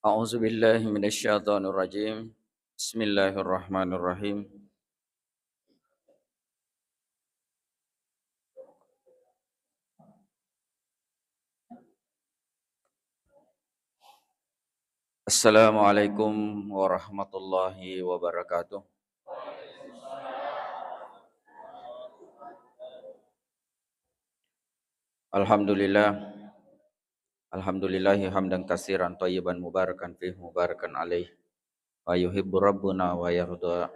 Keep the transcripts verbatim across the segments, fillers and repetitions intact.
أعوذ بالله من الشيطان الرجيم. بسم الله الرحمن الرحيم. السلام عليكم ورحمة الله وبركاته. الحمد لله. الحمد لله حمدا كثيرا طيبا مباركا فيه مباركا عليه، ما يحب ربنا ويرضى.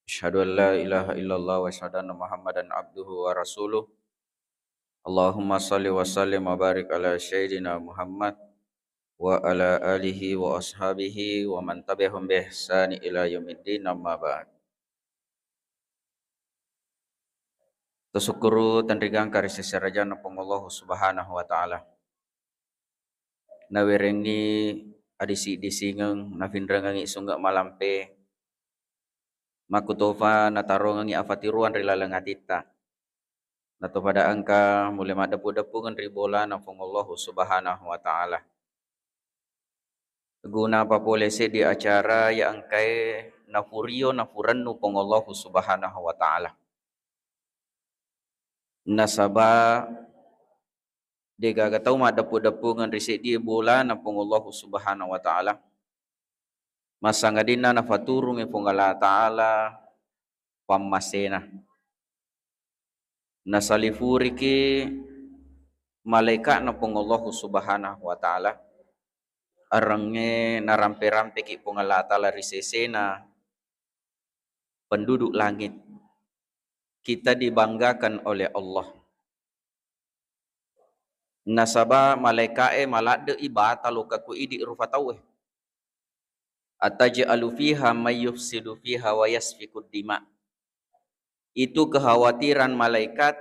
أشهد أن لا إله إلا الله وأشهد أن محمدا عبده ورسوله. اللهم صل وسلم وبارك على سيدنا محمد وعلى آله وأصحابه ومن تبعهم بإحسان إلى يوم الدين، أما بعد. Tasukkuru tenrigangka ri sese rajanna Puang Allahu Subhanahu wa Ta'ala. Nawerengngi adisi-disingeng, nafinrengengngi sunge malampe, makkutofa natarongengngi afatiruang ri laleng atitta. Natopada engka mulle maddepu-depungeng ri bolana Puang Allahu Subhanahu wa Ta'ala. Guna papole seddi acara iya engkae nafurio nafurennu Puang Allahu Subhanahu wa Ta'ala. Nasaba degaga tau maddepu-depungeng ri seddi bolana Puang Allahu Subhanahu wa Ta'ala. Massangadinna nafaturungngi Puang Allah Ta'ala pammasena. Nasalifuriki malaika'na Puang Allahu Subhanahu wa Ta'ala. Arengnge narampe-rampeki Puang Allah Ta'ala ri sesena penduduk langit. Kita dibanggakan oleh Allah. Nasaba malaika'e maladde'i bata lokka ku idi rufa tauwe. Ataj'alu fiha may yufsidu fiha wa yasfikud dima. Itu kekhawatiran malaikat,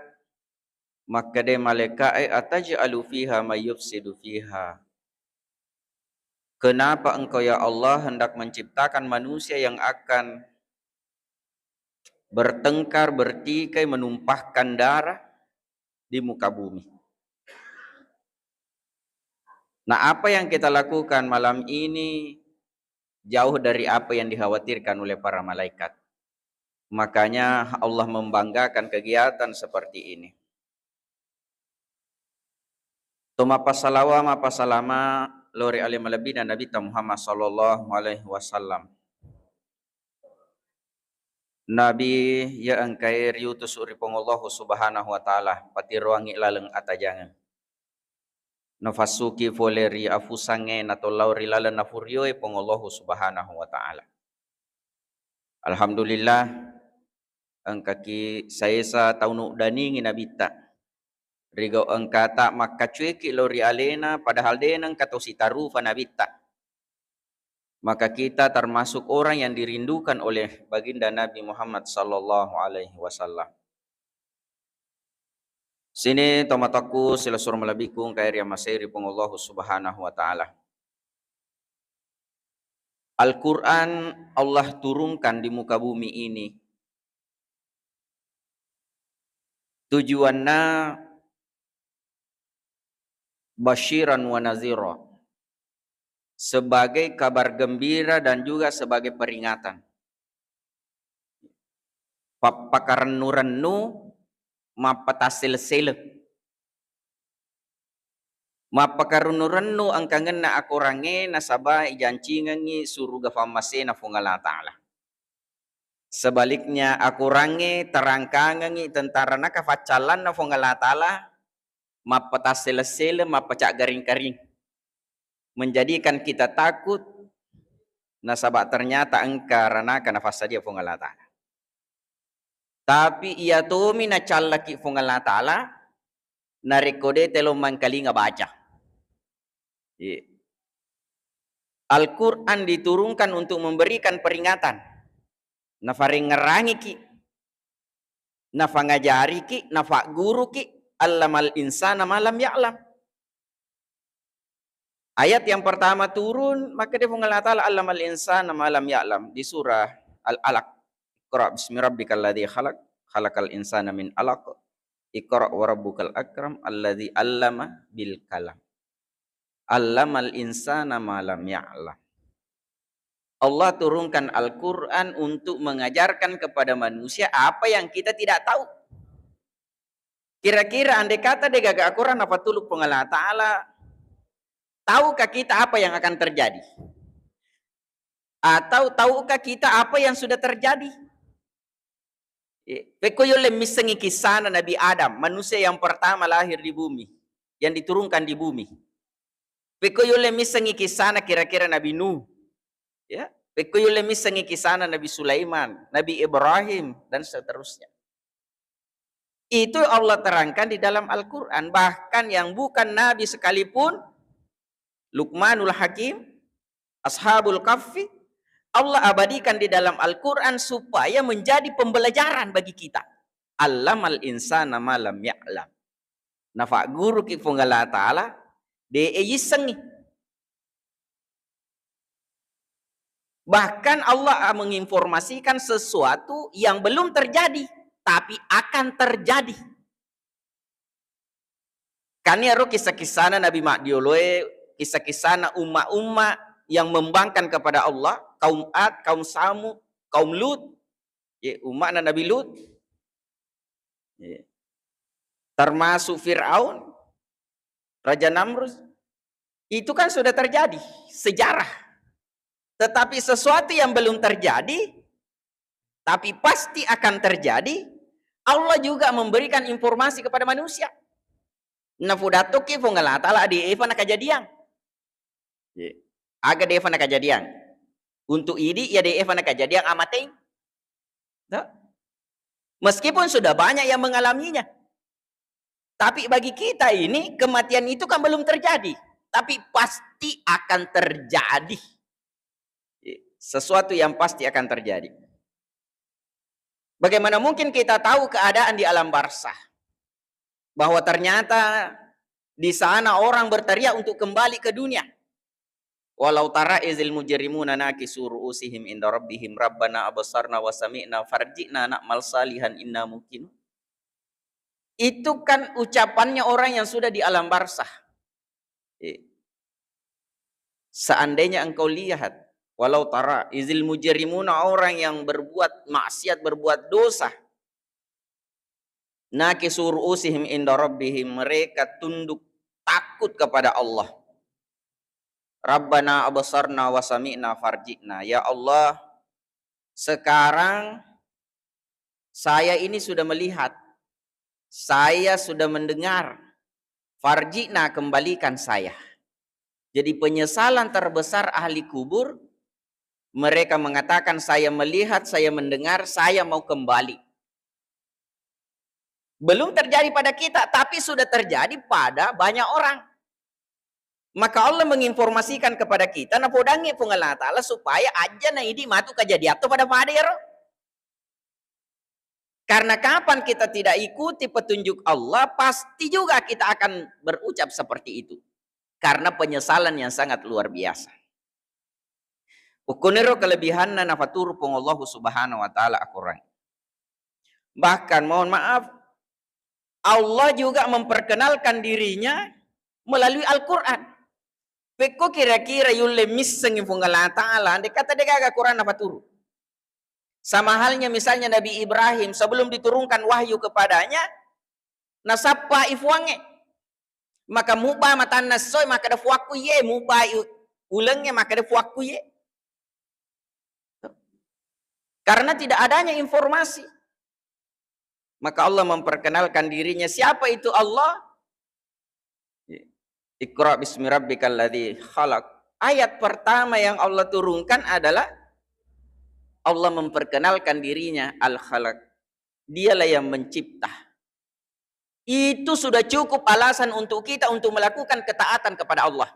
makkeda malaika'e, "Ataj'alu fiha may yufsidu fiha." Kenapa Engkau, ya Allah, hendak menciptakan manusia yang akan bertengkar, bertikai, menumpahkan darah di muka bumi? Nah, apa yang kita lakukan malam ini jauh dari apa yang dikhawatirkan oleh para malaikat. Makanya Allah membanggakan kegiatan seperti ini. To mappasalawa, mappasalama lao ri ale malebbina Nabitta Muhammad sallallahu alaihi wasallam. Nabi iya engkae riutusu ri Puang Allahu Subhanahu wa Ta'ala, patiroangngi laleng atajangeng. Nafassuki fole ri afusangnge, natollau ri laleng nafurioe Puang Allahu Subhanahu wa Ta'ala. Alhamdulillah, engkaki saesa tau nuddaningi Nabitta. Rigau engkata makkacueki lao ri alena, padahal de nengka tau sitarupa Nabitta. Maka kita termasuk orang yang dirindukan oleh Baginda Nabi Muhammad sallallahu alaihi wasallam. Sini tomatakku silessureng malebbiku engkae riamasei ri Puang Allahu Subhanahu wa Ta'ala. Al-Quran Allah turunkan di muka bumi ini tujuanna basyiran wa nazira, sebagai kabar gembira dan juga sebagai peringatan. Pappakarennu-rennu, mappatassele-sele. Mappakarennu-rennu engkangenna akorangnge nasaba ijancingengngi suruga fammasena Fuang Allah Ta'ala. Sebaliknya, akorangnge terangkangengngi tentang ranaka faccallanna Fuang Allah Ta'ala, mappatassele-sele, mappacaggaring-karing. Menjadikan kita takut, nasaba ternyata engka ranaka nafassadia Fuang Allah Ta'ala. Tapi iya tomi nacallaki Fuang Allah Ta'ala, narekko de telo mangkalinga baca. Iya. Al-Quran diturunkan untuk memberikan peringatan. Nafarengngerangiki, nafangajariki, nafagguruki, allamal insana ma lam ya'lam. Ayat yang pertama turun, makkeda Fuang Allah Ta'ala, "Allamal insana ma lam ya'lam," di surah Al-Alaq. "Iqra bismi rabbikal ladzi khalaq, khalaqal insana min alaq, iqra wa rabbukal akram, alladzi allama bil qalam." Allamal insana ma lam ya'lam. Allah turunkan Al-Quran untuk mengajarkan kepada manusia apa yang kita tidak tahu. Kira-kira andai kata de gaga Al-Quran nafatulu Puang Allah Ta'ala, tahukah kita apa yang akan terjadi? Atau tahukah kita apa yang sudah terjadi? Pekko yulle missengi kissana Nabi Adam, manusia yang pertama lahir di bumi, yang diturunkan di bumi. Pekko yulle missengi kissana kira-kira Nabi Nuh. Ya, pekko yulle missengi kissana Nabi Sulaiman, Nabi Ibrahim, dan seterusnya. Itu Allah terangkan di dalam Al-Quran. Bahkan yang bukan nabi sekalipun, Luqmanul Hakim, Ashabul Kahfi, Allah abadikan di dalam Al-Quran supaya menjadi pembelajaran bagi kita. Allamal insana ma lam ya'lam. Nafagguruki Puang Allah Ta'ala, de yissengi. Bahkan Allah menginformasikan sesuatu yang belum terjadi, tapi akan terjadi. Kan iyaro kisah-kisahna Nabi Maddioloe, kisah-kisahna umma-umma yang membangkang kepada Allah, kaum Ad, kaum Samud, kaum Lut, ya, umma'na Nabi Lut, ya. Termasuk Fir'aun, Raja Namrud. Itu kan sudah terjadi, sejarah. Tetapi sesuatu yang belum terjadi, tapi pasti akan terjadi, Allah juga memberikan informasi kepada manusia. Nafudattoki Puang Allah Ta'ala de efa nakajadiang. Ye. Aga de efa nakajadiang. Untuk idi ya de efa nakajadiang amateng. Nah, meskipun sudah banyak yang mengalaminya. Tapi bagi kita ini, kematian itu kan belum terjadi, tapi pasti akan terjadi. Sesuatu yang pasti akan terjadi. Bagaimana mungkin kita tahu keadaan di alam barzah? Bahwa ternyata di sana orang berteriak untuk kembali ke dunia. Walau tara izil mujrimuna nakisu ru'usihim inda rabbihim rabbana absarna wa sami'na farji'na na'mal salihan inna muqinun. Itu kan ucapannya orang yang sudah di alam barzah. Eh. Seandainya engkau lihat, walau tara izil mujrimuna, orang yang berbuat maksiat, berbuat dosa, nakisu ru'usihim inda rabbihim, mereka tunduk takut kepada Allah. Rabbana absarna wa sami'na farji'na. Ya Allah, sekarang saya ini sudah melihat, saya sudah mendengar. Farji'na, kembalikan saya. Jadi penyesalan terbesar ahli kubur, mereka mengatakan, "Saya melihat, saya mendengar, saya mau kembali." Belum terjadi pada kita, tapi sudah terjadi pada banyak orang. Maka Allah menginformasikan kepada kita, napodangngi Puang Allah Ta'ala supaya aja na idi matu kejadian tu pada-pada ero. Karena kapan kita tidak ikuti petunjuk Allah, pasti juga kita akan berucap seperti itu. Karena penyesalan yang sangat luar biasa. Ukkuniro kelebihanna nafaturu Puang Allah Subhanahu wa Ta'ala Al-Quran. Bahkan, mohon maaf, Allah juga memperkenalkan dirinya melalui Al-Quran. Pekko kira-kira yulle missengi Puang Allah Ta'ala, andai kata de gaga Quran nafaturu. Sama halnya misalnya Nabi Ibrahim, sebelum diturunkan wahyu kepadanya, nasappa ifuangnge. Maka muba matanna essoe, makkeda fuakku ye, muba i-, ulengnge, makkeda fuakku ye. Karena tidak adanya informasi. Maka Allah memperkenalkan dirinya. Siapa itu Allah? Iqra bismi rabbikal ladzi khalaq. Ayat pertama yang Allah turunkan adalah Allah memperkenalkan dirinya Al-Khalaq. Dialah yang mencipta. Itu sudah cukup alasan untuk kita untuk melakukan ketaatan kepada Allah.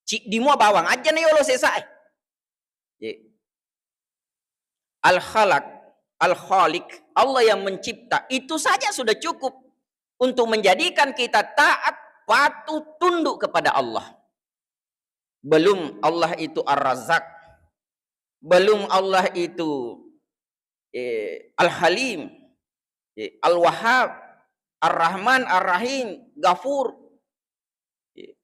Ciddi mua bawang, ajana yolo sesae. Ye. Al-Khalaq, Al-Khaliq, Allah yang mencipta, itu saja sudah cukup untuk menjadikan kita taat, patuh, tunduk kepada Allah. Belum Allah itu Ar-Razzaq, belum Allah itu, eh, Al-Halim, eh, Al-Wahhab, Ar-Rahman, Ar-Rahim, Ghafur. Eh,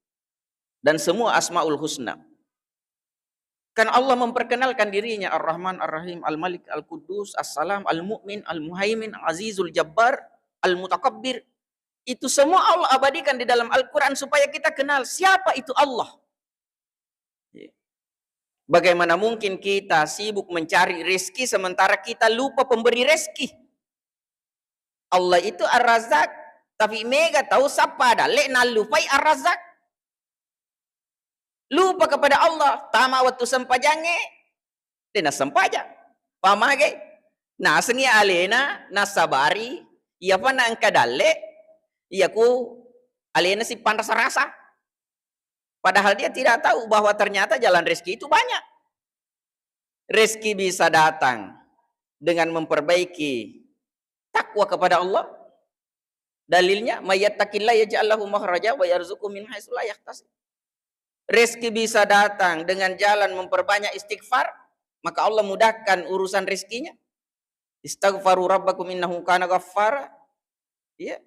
dan semua Asmaul Husna. Kan Allah memperkenalkan dirinya Ar-Rahman, Ar-Rahim, Al-Malik, Al-Quddus, As-Salam, Al-Mu'min, Al-Muhaimin, Azizul Jabbar, Al-Mutakabbir. Itu semua Allah abadikan di dalam Al-Quran supaya kita kenal siapa itu Allah. Bagaimana mungkin kita sibuk mencari rezeki sementara kita lupa pemberi rezeki? Allah itu Ar-Razzaq, tapi mega tau sappa dalle nallupai Ar-Razzaq. Lupa kepada Allah, tama wettu sempajangnge, de nassempajang. Pamagai? Nasengi alena, nassabari, iyapa naengka dalle, iyaku alena sippanrasa-rasa. Padahal dia tidak tahu bahwa ternyata jalan rezeki itu banyak. Rezeki bisa datang dengan memperbaiki takwa kepada Allah. Dalilnya, "May yattaqillaha yaj'al lahu makhraja wa yarzuqhu min haitsu la yahtasib." Rezeki bisa datang dengan jalan memperbanyak istighfar, maka Allah mudahkan urusan rezekinya. "Istaghfaru rabbakum innahu kana ghaffara." Iya.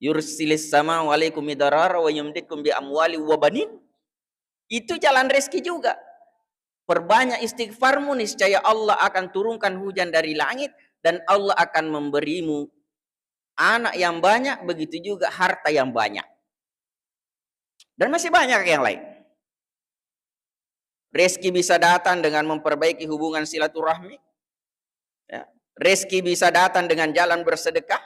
"Yursilis sama'u alaikum midarara wa yumdidkum bi amwali wa banin." Itu jalan rezeki juga. Perbanyak istighfarmu, niscaya Allah akan turunkan hujan dari langit dan Allah akan memberimu anak yang banyak, begitu juga harta yang banyak. Dan masih banyak yang lain. Rezeki bisa datang dengan memperbaiki hubungan silaturahmi. Ya. Rezeki bisa datang dengan jalan bersedekah.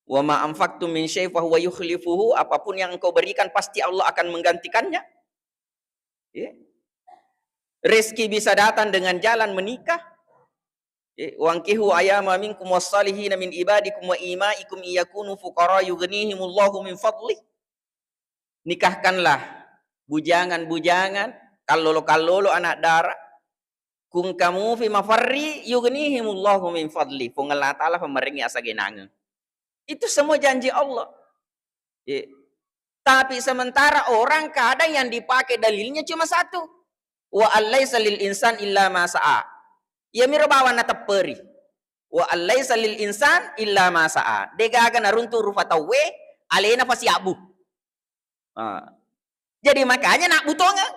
"Wa ma anfaqtum min syai' fa huwa yukhlifuhu." Apapun yang engkau berikan, pasti Allah akan menggantikannya. Ya. Rezeki bisa datang dengan jalan menikah. Ya. "Wankihu ayama minkum wassalihina min ibadikum wa imaikum iyakunu fuqara yughnihimullahu min fadlih." Nikahkanlah bujangan-bujangan, kallolo-kallolo, anak dara, kungkamu fi mafarri yughnihimullahu min fadli. Puang Allah Ta'ala pamarengngi asagenangeng. Itu semua janji Allah. Iya. Tapi sementara orang kadang yang dipakai dalilnya cuma satu. "Wa allaisa lil insan illa ma sa'a." Iyamiro bawang natepperi. "Wa allaisa lil insan illa ma sa'a." De gaga naruntu rupa tauwe, alena pasiabbu. Ah. Jadi makanya nabbu tongeng.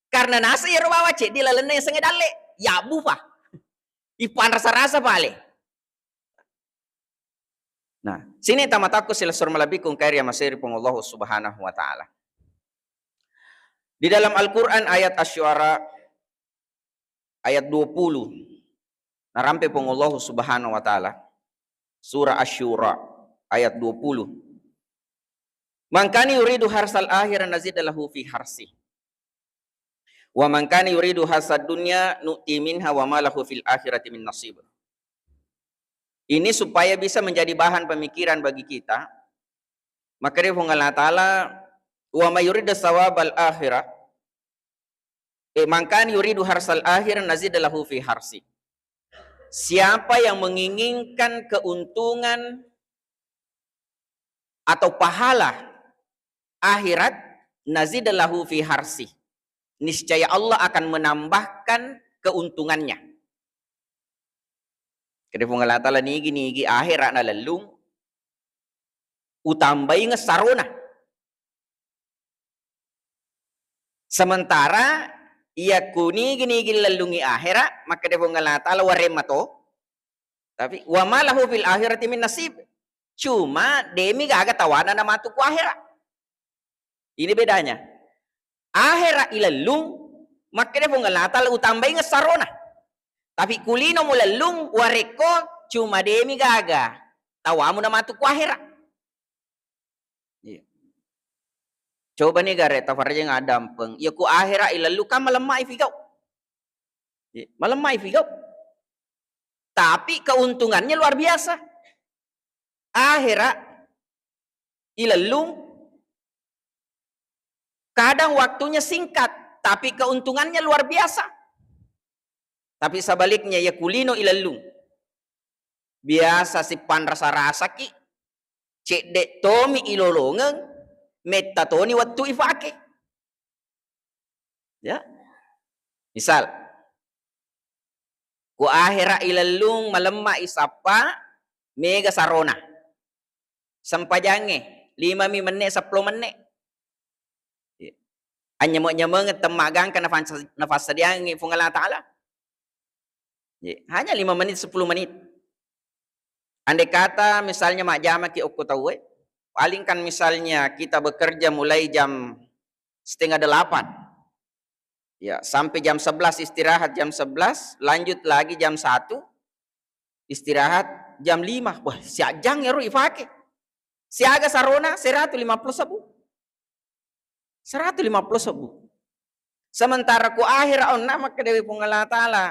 Karena naseng iyaro bawang ceddi lalenna yasengnge dalle, yabbu pa. Ipanrasa-rasa pale. Nah, sini tamatakku silessureng malebbiku engkae ri amaseri Puang Allah Subhanahu wa Ta'ala. Di dalam Al-Quran ayat Asy-Syu'ara ayat dua puluh. Narampe Puang Allah Subhanahu wa Ta'ala. Surah Asy-Syu'ara ayat dua puluh. "Man kana yuridu harsal akhirah nazid lahu fi harsih. Wa man kana yuridu harsad dunya nu'ti minha wa ma lahu fil akhirati min nasib." Ini supaya bisa menjadi bahan pemikiran bagi kita. Maka dia Puang Allah Ta'ala, "Wa may yurid sawabal akhirah." Eh, "Man kana yuridu harsal akhirah nazid lahu fi harsi." Siapa yang menginginkan keuntungan atau pahala akhirat, nazid lahu fi harsi. Niscaya Allah akan menambahkan keuntungannya. Kede Puang Allah Ta'ala, nigi-nigi akhera nalellung, utambai ngessarona. Sementara iya kunigi-nigi lellungi akhera, makkede Puang Allah Ta'ala, waremma to. Tapi wa ma lahu fil akhirati min nasib. Cuma demi gaga tawana namatu ku akhera. Ini bedanya. Akhera ilellung, makkede Puang Allah Ta'ala utambai ngessarona. Tapi kulino mulellung, warekko cuma demi gaga tawamu namatu ku akhera. Iya. Coba ni gare tafarajeng adampeng. Iya ku akhera ilellung kan malemma ifigau. Iya, malemma ifigau. Tapi keuntungannya luar biasa. Akhera ilellung, kadang waktunya singkat, tapi keuntungannya luar biasa. Tapi sebaliknya, ya kulino ilellung, biasa sipanrasa-rasaki, cedde tomi ilolongeng, metta toni wettu ifake. Ya. Misal, ku akhera ilellung malemma isappa, mega sarona. Sempajangnge, lima mi menne, seppulo menne. Anynyameng-nyamengeng temmaggangka nafas-, nafassadiangi Puang Allah Ta'ala. Ye, hanya lima menit, sepuluh menit. Andai kata misalnya majjamaki okko tauwe, paling kan misalnya kita bekerja mulai jam setengah delapan. Ya, sampai jam sebelas istirahat, jam sebelas, lanjut lagi jam satu, istirahat jam lima. Wah, siajang ero ifake. Siaga sarona, seratu lima puluh sebbu. Seratu lima puluh sebbu. Sementara ku akhera onna makkedawi Puang Allah Ta'ala,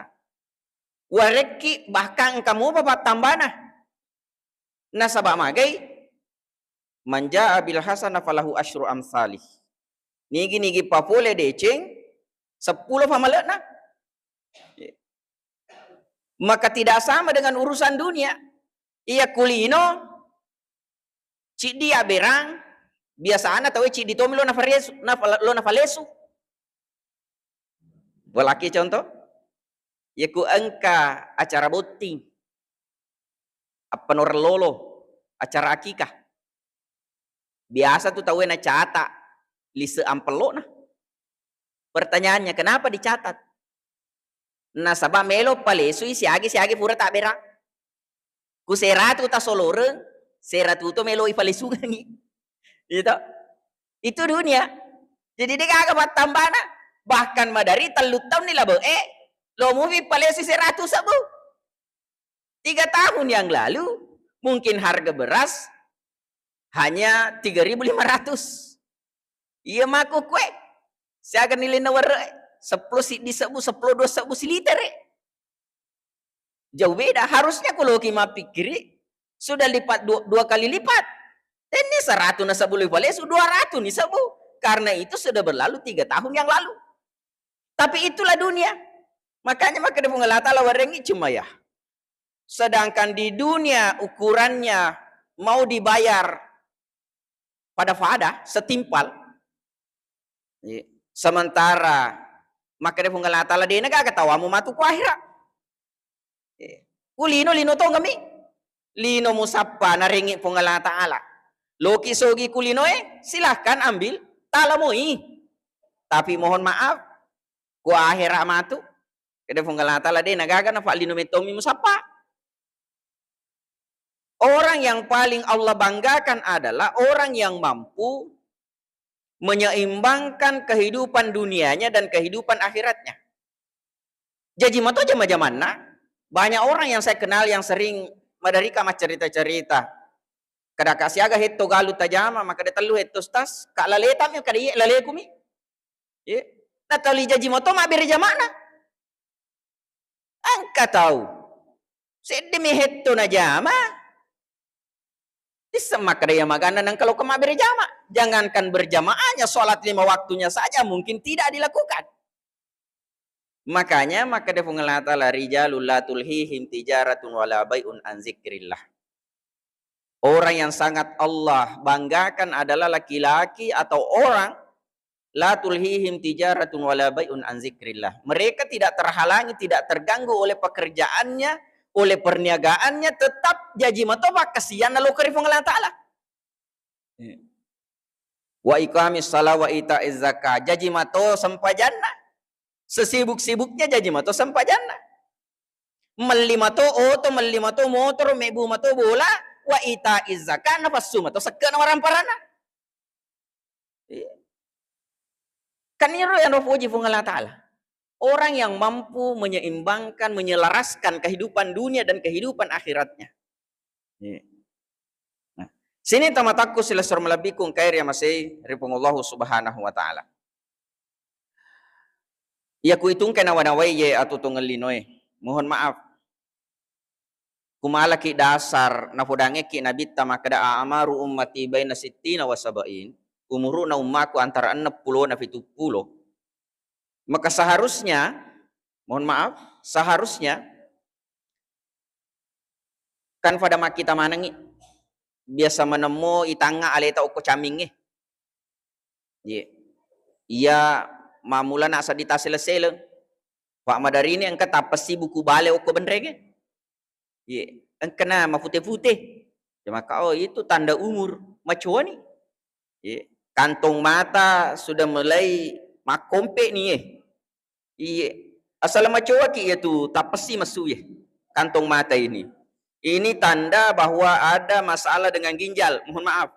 warekki bahkan engka mupa pattambana. Nasaba magai, "Man jaa bil hasanah falahu asyru amsalih." Nigi-nigi papole deceng, seppulo famale'na. Maka tidak sama dengan urusan dunia. Iya kulino, ciddi abberang, biasana tauwe ciddi tomi lo nafaresu-, nafa-, lo nafalesu. Bolaki contoh, yaku engka acara botting, appanoreng lolo, acara akikah. Biasa tu tauwe nacata lise ampello'na. Pertanyaannya, kenapa dicatat? Nasaba melo palesui siagi-siagi pura tabberang. Ku seratu tasoloreng, seratu to melo ipalesungengi. Gitu. Itu dunia. Jadi de gaga pattambana. Bahkan madari tellu taunni labe'e, lo mupi palesui seratu sebbu. Tiga tahun yang lalu, mungkin harga beras hanya tiga ribu lima ratus. Iya mako kue. Siaga nilaina werre, seppulo siddi sebbu, seppulo dua sebbu siliter. Jauh beda. Harusnya ku loki mappikkiri, sudah lipat dua, dua kali lipat. Tenni seratu na sebbu lo ipalesu, dua ratu ni sebbu. Karena itu sudah berlalu tiga tahun yang lalu. Tapi itulah dunia. Makanya makkeda Puang Allah Ta'ala, warengngi cuma ya. Sedangkan di dunia ukurannya mau dibayar pada-pada, setimpal. Iya. Sementara makkeda Puang Allah Ta'ala, dena gaga tawamu matu ku akhera. Eh, ku lino, lino tongami. Lino musappa narengi Puang Allah Ta'ala. Loki sogi ku linoe, silahkan ambil, talamoi. Tapi mohon maaf, ku akhera matu, kede Puang Allah Ta'ala de nagaga nafa lino mettomi musappa. Orang yang paling Allah banggakan adalah orang yang mampu menyeimbangkan kehidupan dunianya dan kehidupan akhiratnya. Jaji mato jama-jamanna, banyak orang yang saya kenal yang sering maderika maccerita-cerita. Kada ka siaga hetto galu tajama, makkeda tellu hetto, Ustaz, ka laletami, kada iye lalekumi. Ye. Nah, toli jaji mato mabbere jamana. Engka tau seddimi hetto najama. Isseng makkeda iya maganna nengka lokka mabbere jama. Jangankan berjamaahnya, sholat lima waktunya saja mungkin tidak dilakukan. Makanya makkeda Puang Allah Ta'ala, "Rijalul la tulhihim tijaratun wala bai'un an zikrillah." Orang yang sangat Allah banggakan adalah laki-laki atau orang, "La tulhihim tijaratun wala bai'un an zikrillah." Mereka tidak terhalangi, tidak terganggu oleh pekerjaannya, oleh perniagaannya, tetap jaji mato pakkasiwianna lokka ri Puang Allah Ta'ala. Iya. "Wa iqamis shalah wa ita'iz zakah." Jaji mato sempajanna. Sesibuk-sibuknya jaji mato sempajanna. Melli mato oto, melli mato motoro, mebbu mato bola, wa ita'iz zakah, napassu mato sekke'na waramparanna. Iya. Kan iro yang ropoji Puang Allah Ta'ala. Orang yang mampu menyeimbangkan, menyelaraskan kehidupan dunia dan kehidupan akhiratnya. Iya. Nah, sini tamatakku silesur malebbiku engkae riamasei ri Puang Allahu Subhanahu wa Ta'ala. Iya ku itungkai nawa-nawai ye atutungeng linoe. Mohon maaf. Kumalaki dasar nafodangekki Nabitta makkeda, "A'maru ummati baina sittina wa sab'in." Umuru'na ummaku antara enneng pulo na pitu pulo. Maka seharusnya, mohon maaf, seharusnya kan pada makkita manengngi biasa manemmo itangnga aleta okko camingnge. Ye. Iya mammulana seddi tasseleng-seleng. Pak madarini engka tappessi buku bale okko benrenge. Ye. Engkana mapute-pute. Ya maka, oh, itu tanda umur. Macoani. Ye. Kantong mata sudah mulai Makkompe ni, eh. Iye. Asal macoaki iya tu tapessi messu, eh. Kantong mata ini. Ini tanda bahwa ada masalah dengan ginjal. Mohon maaf.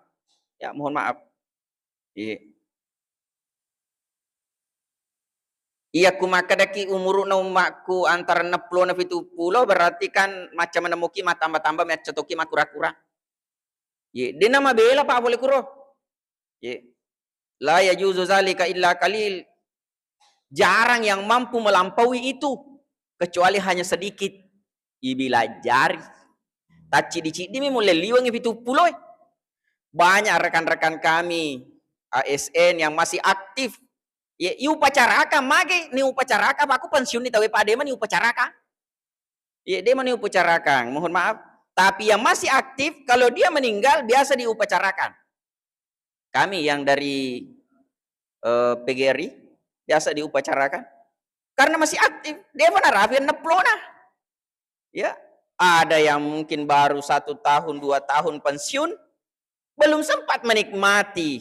Ya, mohon maaf. Iye. Iya ku makkedaki umuru'na ummakku antara enneng pulo na pitu pulo, berarti kan macca menemuki mattamba-tamba, macca toki makkura-kura. Ye, de namabela pa pole kuro. Ye. La yajuzu zalika illa qalil. Jarang yang mampu melampaui itu, kecuali hanya sedikit. Ibilajari. Tacciddi-ciddi mi mulle liwengi pitu pulo. Banyak rekan-rekan kami A S N yang masih aktif. Ye, iupacarakang mage, ni upacarakang, apa aku pensiun ni tawe padema ni upacarakang. Iya, de mani upacarakang, mohon maaf. Tapi yang masih aktif, kalau dia meninggal, biasa diupacarakan. Kami yang dari, eh, P G R I, biasa diupacarakan. Karena masih aktif, de fa narapi enneng pulo na. Ya, ada yang mungkin baru satu tahun, dua tahun pensiun, belum sempat menikmati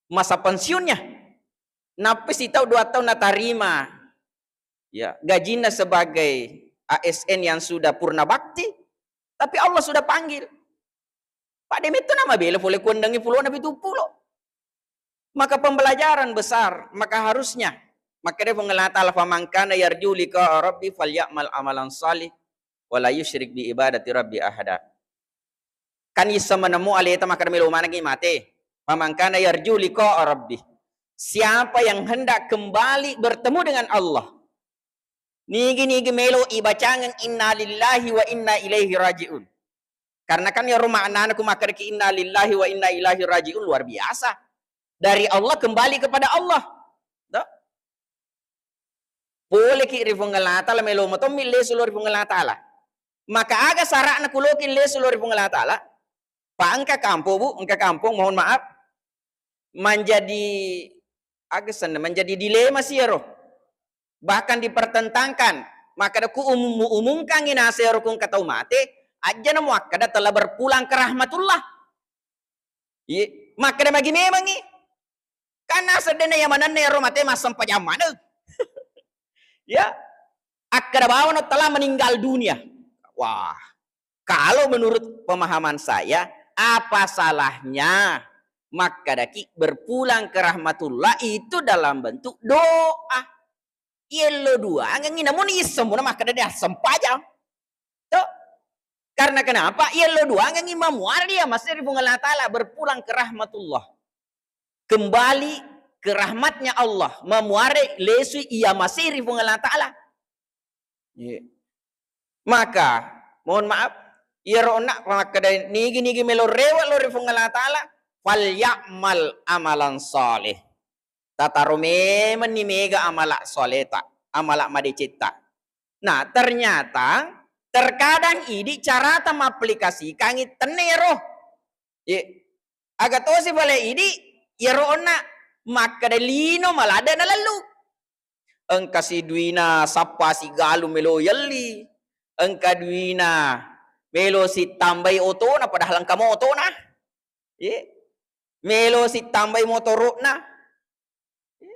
masa pensiunnya. Nappi sitau dua tahun natarima, ya, gajinna sebagai A S N yang sudah purna bakti, tapi Allah sudah panggil. Pak, de metto namabela pole kuendengi pulona pitu pulo. Maka pembelajaran besar, maka harusnya, maka dia Puang Allah Ta'ala, "Faman kana yarju liqa rabbi falyamal amalan salih, wala yusyrik bi ibadati rabbi ahada." Kan isseng menemmu aleta makkeda melo manengngi mate. Faman kana yarju liqa rabbi. Siapa yang hendak kembali bertemu dengan Allah, nigi-nigi melo ibacangeng innalillahi wa inna ilaihi rajiun. Karena kan yaro maknana ku makkedaki innalillahi wa inna ilaihi rajiun luar biasa. Dari Allah kembali kepada Allah. Toh? Poleki ri Puang Allah Ta'ala, melo matommi lesu lo ri Puang Allah Ta'ala. Maka aga sara'na kuloki lesu lo ri Puang Allah Ta'ala? Pa engka kampong, Bu, engka kampong, mohon maaf. Menjadi, aga senna, menjadi dilema si ero. Bahkan dipertentangkan. Makkeda ku umum-, umumkangi nase ero ku engka tau mate, ajjana muakkeda telah berpulang ke rahmatullah. Iye, makkeda magi memangngi. Kan naseng dena iya manenna ero mate massempajang maneng. Ya, akkeda bawano telah meninggal dunia. Wah, kalau menurut pemahaman saya, apa salahnya makkedaki berpulang ke rahmatullah itu dalam bentuk doa? Yello duangengngi, namun isseng muna makkeda de assempajang. Toh? Karena kenapa? Yello duangengngi mamuare iya masih ri Puang Allah Ta'ala, berpulang ke rahmatullah. Kembali ke rahmatnya Allah, mamuare lesui iya masih ri Puang Allah Ta'ala. Iya. Maka, mohon maaf, iyaro onna makkeda nigi-nigi melo rewe lo ri Puang Allah Ta'ala, falyamal amalan saleh. Tataro memenni mega amala soleta, amala madecetta. Nah, ternyata terkadang idi carata mapplikasikangi tennero. Ye, aga tosi pale idi, iyaro onna makkeda lino maladde nalellu. Engka siduina sappa sigalu melo yelli, engka duina melo sittambai otona padahal engka motona. Ye, melo sittambai motoro'na. Ye,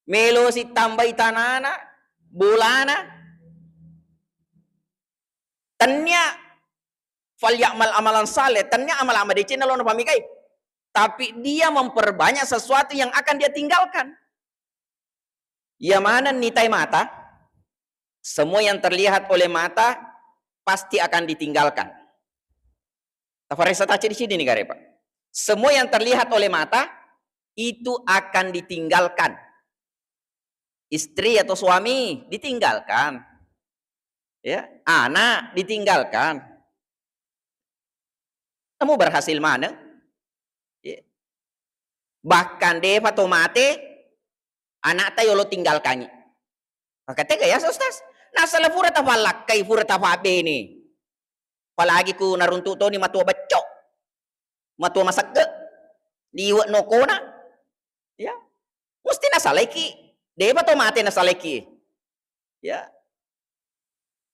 melo sittambai tanana, bolana. Tennia falyamal amalan saleh, tennia amala madeceng lo napamigai. Tapi dia memperbanyak sesuatu yang akan dia tinggalkan. Iya maneng nitai mata, semua yang terlihat oleh mata pasti akan ditinggalkan. Tafaresa tace di sini nih, Pak. Semua yang terlihat oleh mata itu akan ditinggalkan. Istri atau suami ditinggalkan. Ya, anak ditinggalkan. Namu berhasil maneng. Ya. Bahkan defa to mate, anakta yolo tinggalkangi. Maka tega ya, Ustaz? Nasala pura tafallakkai, pura tafabene. Apalagi ku naruntu toni matua becco, matua masegge, liwe nokona. Ya. Musti nasalaiki. Defa to mate nasalaiki. Ya.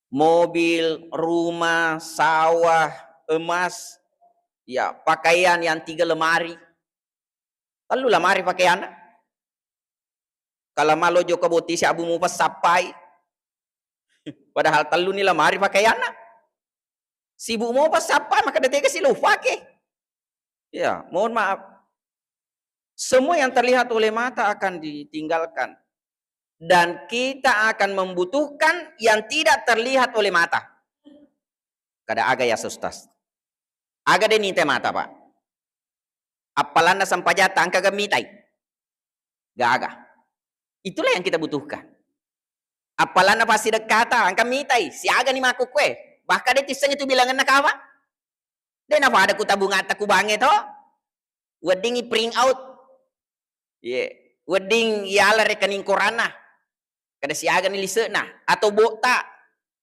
Mobil, rumah, sawah, emas, ya, pakaian yang tiga lemari. Tellu lemari pakaianna. Talama lo jokka botting si abu mupa sappai. Padahal telluni lamari pakaianna. Sibuk mopa sappa, maka de tega si lo upake. Ya, mohon maaf. Semua yang terlihat oleh mata akan ditinggalkan. Dan kita akan membutuhkan yang tidak terlihat oleh mata. Kada aga ya, Ustaz. Aga de nite mata, Pak. Appalanna sempajatta engka ga mitai? Gaga. Itulah yang kita butuhkan. Appalanna passidekkata engka mitai, siaga ni makkukkue. Bahkan de tissengi tu bilangenna kawa. De napada ku tabungatta ku bange to. Weddingi print out. Ye, wedding yala rekening koranna. Kada siaga ni lise'na atau bokta,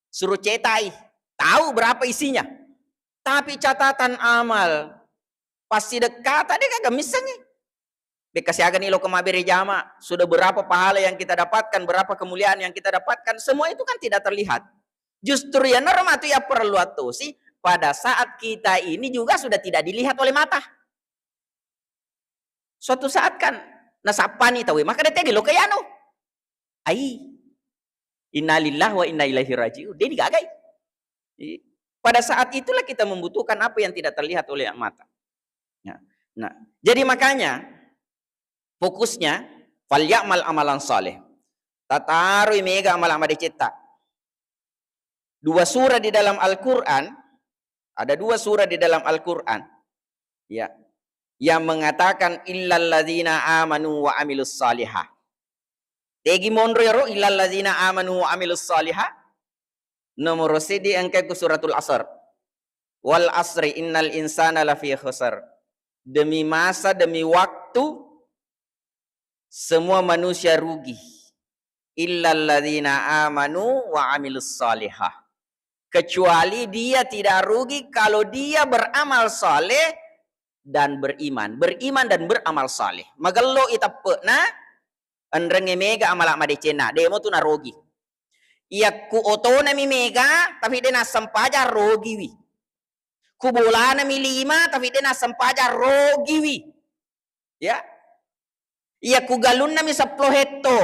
suruh cetai, tahu berapa isinya. Tapi catatan amal passidekkata de gaga missengi. Bekka siaga ni lo ke mabbere jama, sudah berapa pahala yang kita dapatkan, berapa kemuliaan yang kita dapatkan, semua itu kan tidak terlihat. Justru ya norma tu ya perlu atosi pada saat kita ini juga sudah tidak dilihat oleh mata. Suatu saat kan nasappani tauwe, maka de tegi lo ke yanu. Ai. Innalillahi wa inna ilaihi raji'un. De digagai. Iya. Pada saat itulah kita membutuhkan apa yang tidak terlihat oleh mata. Ya. Nah, jadi makanya fokusnya falyamal amalan saleh. Tatarui mega amala madecetta. Dua surah di dalam Al-Quran, ada dua surah di dalam Al-Quran, ya, yang mengatakan illalladzina amanu wa amilus salihah. Tegi monro ero illalladzina amanu wa amilus salihah? Nomor seddi engka ku suratul Asr. Wal asri innal insana lafi khusr. Demi masa, demi waktu, semua manusia rugi. Illalladzina amanu wa amilus salihah. Kecuali dia tidak rugi kalau dia beramal saleh dan beriman. Beriman dan beramal saleh. Magello i teppe'na, enrengnge mega amala madecenna, demo tu narogi. Iyakku otonami mega, tapi de nassempajang, rogiwi. Ku bolanami lima, tapi de nassempajang, rogiwi. Ya. Iyakku galunnami seppulo hetto,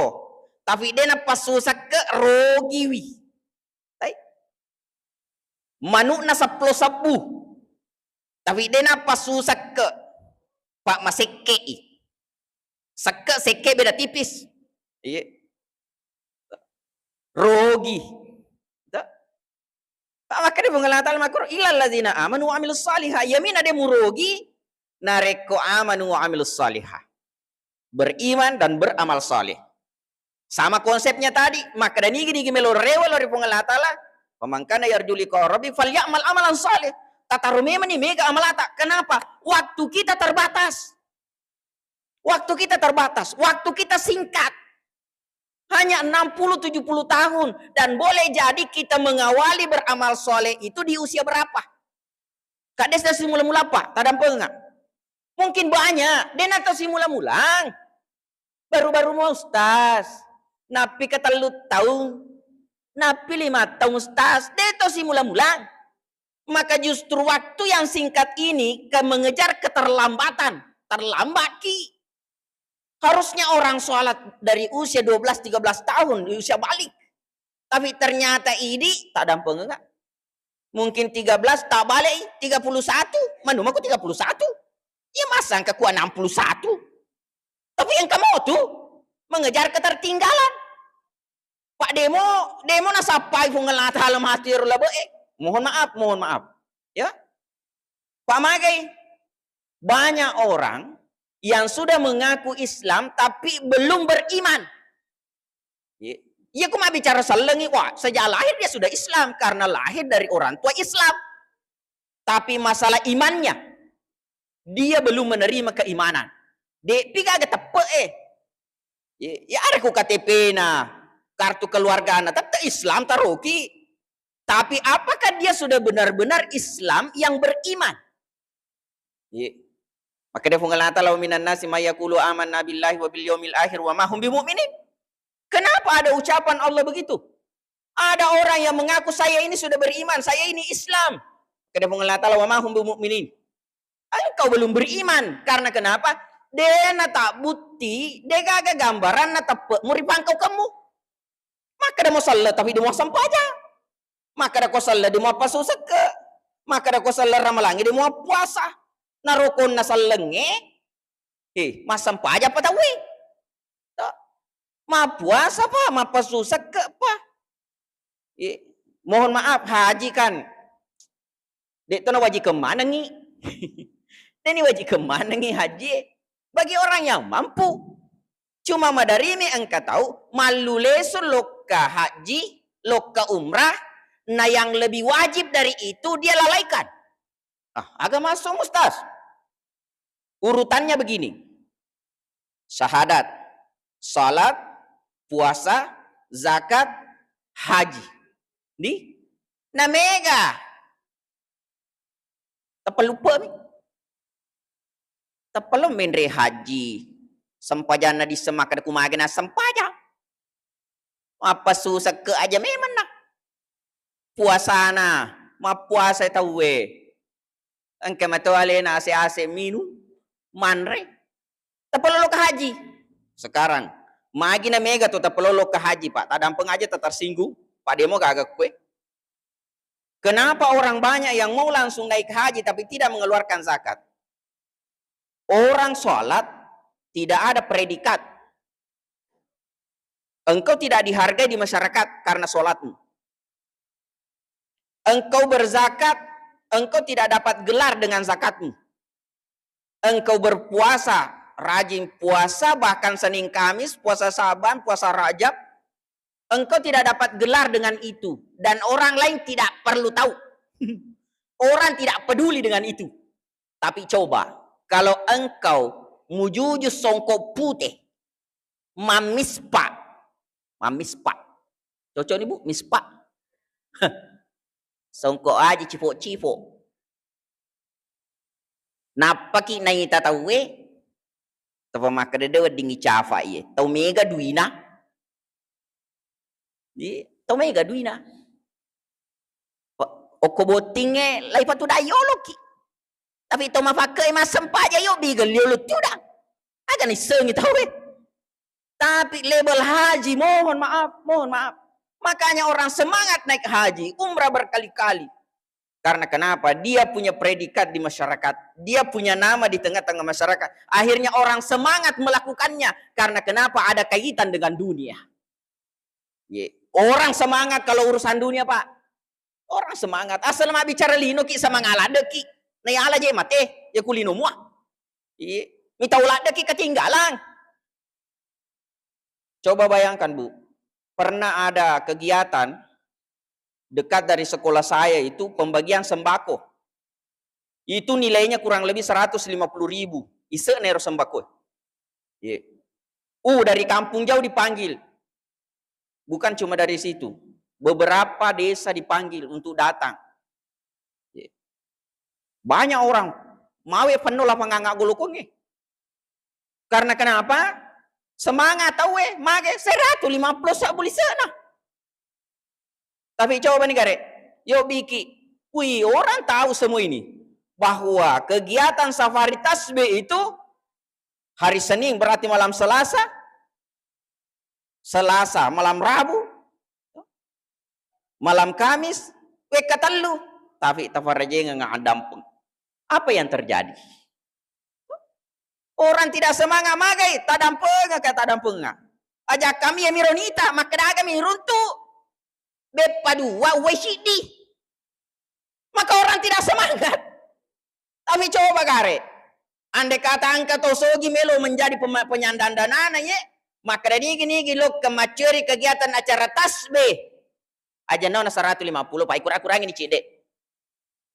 tapi de nappassusakke, rogiwi. Tai. Manu'na seppulo sebbu, tapi de nappassusakke, pak masekke'i. Sekke, sekke beda tipis. Iya. Rogi. Ta-, tak makkeda Puang Allah Ta'ala makkuro, "Illalladzina amanu wa amilus salihah." Iyamina de murogi narekko amanu wa amilus salihah. Beriman dan beramal saleh. Sama konsepnya tadi, makkeda nigi-nigi melo rewe lao ri Puang Allah Ta'ala, "Faman kana yarju liqa rabbi falyamal amalan saleh." Tataro memang ni mega amalata. Kenapa? Waktu kita terbatas. Waktu kita terbatas, waktu kita singkat. Hanya enam puluh tujuh puluh tahun, dan boleh jadi kita mengawali beramal soleh itu di usia berapa? Kak Des, tau simula-mula apa? Tadampenga. Mungkin banyak, de na tau simula-mulang. Baru-baru mau ustaz. Napi ketellu tahun. Napi lima tahun ustaz. De tau simula-mulang. Maka justru waktu yang singkat ini ke mengejar keterlambatan. Terlambat ki. Harusnya orang sholat dari usia dua belas tiga belas tahun, di usia balik. Tapi ternyata idi tak dampeng enggak. Mungkin tiga belas tak balik, tiga puluh satu, manu mako tiga puluh satu. Ya masa engka ku enam puluh satu. Tapi engka mau tu mengejar ketertinggalan. Pak demo, demo nasappai Puang Allah Ta'ala mati ro labe, eh. Mohon maaf, mohon maaf. Ya. Pak magai, banyak orang yang sudah mengaku Islam tapi belum beriman. Iya, iya, ku mabbicara sellengi, wah, sejak lahir dia sudah Islam karena lahir dari orang tua Islam. Tapi masalah imannya, dia belum menerima keimanan. De'pi gaga teppe e. Ya, ya ada ku K T P-na, kartu keluargana, tetap Islam taroki. Tapi apakah dia sudah benar-benar Islam yang beriman? Iya. Maka dia Puang Allah Ta'ala, "Wa minan nasi may yaqulu amanna billahi wa bil yaumil akhir wa ma hum bimu'minin." Kenapa ada ucapan Allah begitu? Ada orang yang mengaku, "Saya ini sudah beriman, saya ini Islam." Maka dia Puang Allah Ta'ala, "Wa ma hum bimu'minin." Engkau belum beriman. Karena kenapa? Dena tak but-, Berarti degaga gambaranna teppe'mu ri pangkaukemmu. Makkeda mo selleng tapi de' muassempajang. Makkeda ko selleng de' muappasu sekke. Makkeda ko selleng ramalangnge de' muappuasa. Narokonna sellengnge, eh, massempajang pa tauwe. To. Mappuasa pa, mappasu sekke pa. Eh, mohon maaf, haji kan. De' to nawajikeng manengngi. De' ni wajikeng manengngi haji. Bagi orang yang mampu. Cuma maderri mi engka tau mallu lesu lokka haji, lokka umrah, na yang lebih wajib dari itu dia lalaikan. Ah, aga masuk, Ustaz? Urutannya begini. Syahadat, salat, puasa, zakat, haji. Di? Na mega. Tappa lupa mi. Tappa lo menre haji. Sempajanna disseng makkeda ku mage na sempajang. Mappasu sekke aja memang na. Puasana, mappuasa tauwe. Engka mato alena ase-ase minum, manre. Tappa lo lokka haji. Sekarang, magi na mega to tappa lo lokka haji, Pak. Tadampeng aja ta tersinggung. Pak, de' mo gaga kue. Kenapa orang banyak yang mau langsung naik haji tapi tidak mengeluarkan zakat? Orang sholat tidak ada predikat. Engkau tidak dihargai di masyarakat karena sholatmu. Engkau berzakat, engkau tidak dapat gelar dengan zakatmu. Engkau berpuasa, rajin puasa, bahkan Senin Kamis, puasa Saban, puasa Rajab, engkau tidak dapat gelar dengan itu. Dan orang lain tidak perlu tahu. Orang tidak peduli dengan itu. Tapi coba, kalau engkau mujuju songkok putih, mammispa, mammispa. Cocok ni, Bu, mispa. Songkok aja cifo-cifo. Nappaki naita tauwe, tapa makkeda de' weddingngi cafa iye. Tau mega duina. Iye, tau mega duina. Okko bottingnge lai patudai yoloki. Tapi to mafakkai massempajang yo biga liolo tudang. Aga nissengi tauwe. Tapi level haji, mohon maaf, mohon maaf. Makanya orang semangat naik haji, umrah berkali-kali. Karena kenapa? Dia punya predikat di masyarakat, dia punya nama di tengah-tengah masyarakat. Akhirnya orang semangat melakukannya. Karena kenapa? Ada kaitan dengan dunia. Ye. Orang semangat kalau urusan dunia, Pak. Orang semangat. Asal mabbicara lino ki, semangat ladde ki. Naiala je mate, ya ku lino mua. Iye. Mitau ladde ki ketinggalan. Coba bayangkan, Bu. Pernah ada kegiatan dekat dari sekolah saya itu pembagian sembako. Itu nilainya kurang lebih seratus lima puluh ribu. Ise'na ero sembako. Ye. Uh, dari kampung jauh dipanggil. Bukan cuma dari situ. Beberapa desa dipanggil untuk datang. Ye. Banyak orang. Mawe penno lapangan golokongnge. Karena kenapa? Semangat tauwe, mage seratu lima puluh sebbu lise'na. Tapi coba ni gare, yo biki, wih, orang tahu semua ini, bahwa kegiatan safari tasbih itu hari Senin, berarti malam Selasa, Selasa, malam Rabu, malam Kamis, wekka tellu, tapi tafarajengeng addampeng. Apa yang terjadi? Orang tidak semangat magai, tadampenga ka tadampenga. Aja kami ya mironita, makkeda aga mi runtu. Beppa dua, uwai siddi. Maka orang tidak semangat. Tapi coba gare. Andai kata engka to sogi melo menjadi pema-, penyandang danana ye, makkeda nigi-nigi lokka macceri kegiatan acara tasbih. Aja nauna seratu lima puluh, pai kura-kurangi ni cedde.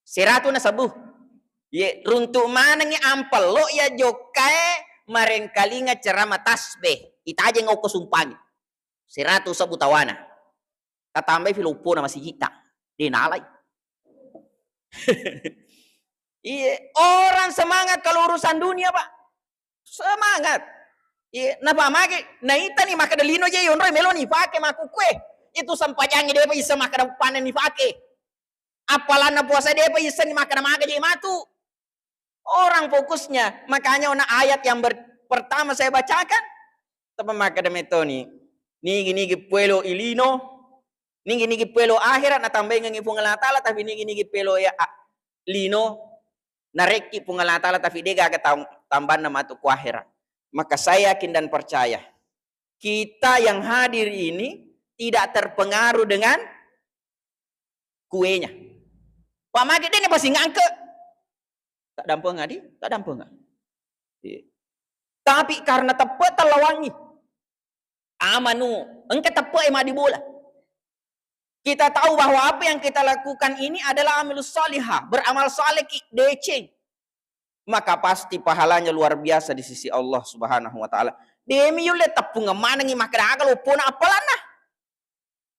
Seratu na sebbu. Ye, runtu manengi ampello ya jokkae marengkalinga ceramah tasbih. Itajeng okko sumpangi. Seratu sebbu tawana. Tatambai fi loppona masigitta. De nalai. Iye, orang semangat kalau urusan dunia, Pak. Semangat. Iye, napa mage, naitani makkeda lino je yonroi meloni pake makkukue. Itu sempajangi depa isseng makkeda panenni pake. Appalanna puasa depa issenni makkeda maga je matu. Orang fokusnya, makanya ona ayat yang ber-, pertama saya bacakan, tapi makkeda metoni, nigi-nigi puelo ilino, nigi-nigi puelo akhirat natambaingengi Puang Allah Ta'ala, tapi nigi-nigi puelo ya a-, lino narekki Puang Allah Ta'ala, tapi de gaga tam-, tambanna matu ku akhirat. Maka saya yakin dan percaya, kita yang hadir ini tidak terpengaruh dengan kuenya. Pamage dene pasi ngangke. Tak dampeng adi, tak dampeng. Iya. Tapi karena teppe tellawangi. Amanu, engka teppe e madi bola. Kita tahu bahwa apa yang kita lakukan ini adalah amilus salihah, beramal saleh ki, deceng. Maka pasti pahalanya luar biasa di sisi Allah Subhanahu wa Ta'ala. Demi yulle teppungeng manengi makkeda aga loppona appalanna.